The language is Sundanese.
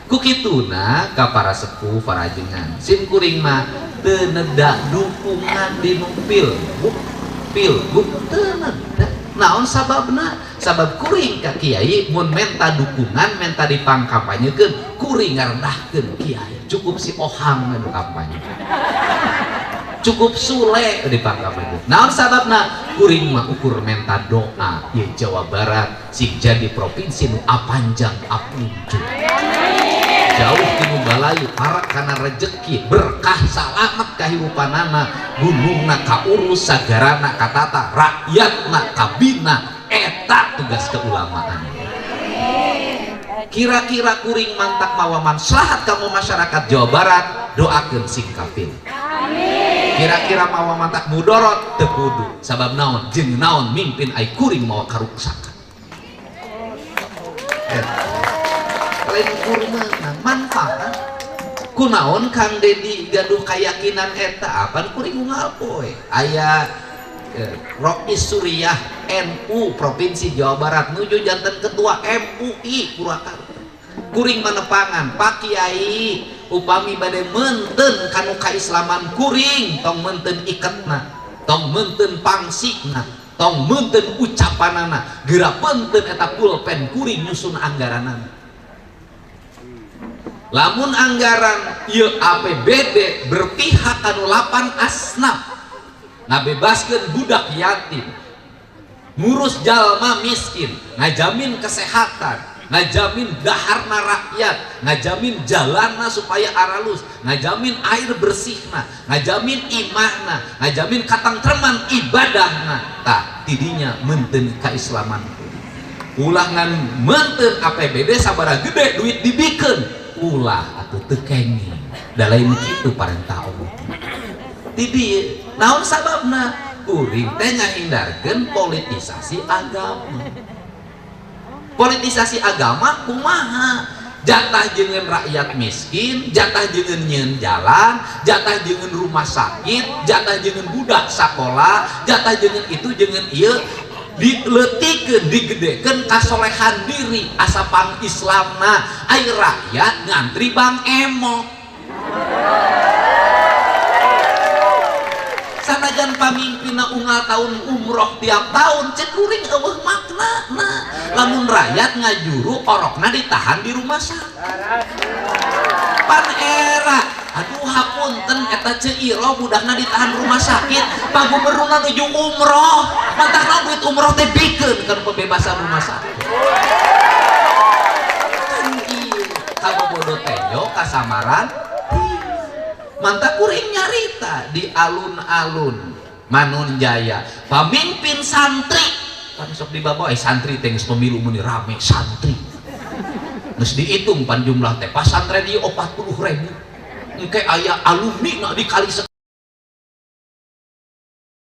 Ku kituna ka para sepuh parajengan sim kuring mah teu neda dukungan dinu pilgub pilgub teu neda. Naon sababna? Sabab kuring ka kiai mun menta dukungan menta dipangkampanyekeun kuring ngarendahkeun kiai. Cukup si Ohang nu kampanye, cukup Sule dipangkampanyekeun. Naon sababna? Kuring mah ukur menta doa ieu Jawa Barat sing jadi provinsi nu apanjang apunjung, jauh tinu balayu, parak kana rejeki, berkah, salamet kahirupanana, gunungna kaurus, sagarana katata, rakyatna kabina. Eta tugas keulamaan. Kira-kira kuring mantak mawa maslahat kamu masyarakat Jawa Barat, doakeun sing kafir. Kira-kira mawa mantak mudorot teu kudu, sabab naon jeung naon mimpin ai kuring mawa karuksakan. Lain ukur menang manfaat. Kunaon Kang Dedi gaduh keyakinan eta? Apan kuring unggal poe aya Rois Suriah NU Provinsi Jawa Barat nuju janten ketua MUI Purwakarta. Kuring manepangan Pak Kiai upami bade menten kanu kaislaman kuring tong menten iketna, tong menten pangsikna, tong menten ucapanana, geura penten eta pulpen kuring nyusun anggaranana. Lamun anggaran ieu APBD berpihak kanu 8 asnaf, ngabebaskeun budak yatim, ngurus jalma miskin, ngajamin kesehatan, ngajamin daharna rakyat, ngajamin jalanna supaya aralus, ngajamin air bersihna, ngajamin imahna, ngajamin katangtreman ibadahna. Tah tidinya menten kaislaman. Ulah ngan menten APBD sabaraha gede duit dibikeun, ulah atuh teu kenging. Da lain kitu parentah Allah. Ti naon sababna? Kuring teh ngahindarkeun politisasi agama. Politisasi agama kumaha? Jatah jeung rakyat miskin, jatah jeung nyeun jalan, jatah jeung rumah sakit, jatah jeung budak sakola, jatah jeung itu jeung ieu, dileutikeun, digedekeun kasolehan diri asapan Islamna, ai rakyat ngantri bang emok. Sanajan pamimpinna unggal tahun umroh tiap tahun, cek kuring eueuh maknana. Lamun rakyat ngajuru orokna ditahan di rumah sakit. Pan era, aduh hapunten eta Ceu Iro budakna ditahan rumah sakit, Pak Gubernurna nuju umroh, matakna duit umroh teh bikeun kana pembebasan rumah sakit. Kan ieu kabobodo tenjo kasamaran. Mantap kuring nyarita di alun-alun Manunjaya, pamimpin santri kan sok dibawa, santri teh geus pemilu meuni rame santri. Geus dihitung pan jumlah teh pasantren ieu 40.000. Engke aya alumni na dikali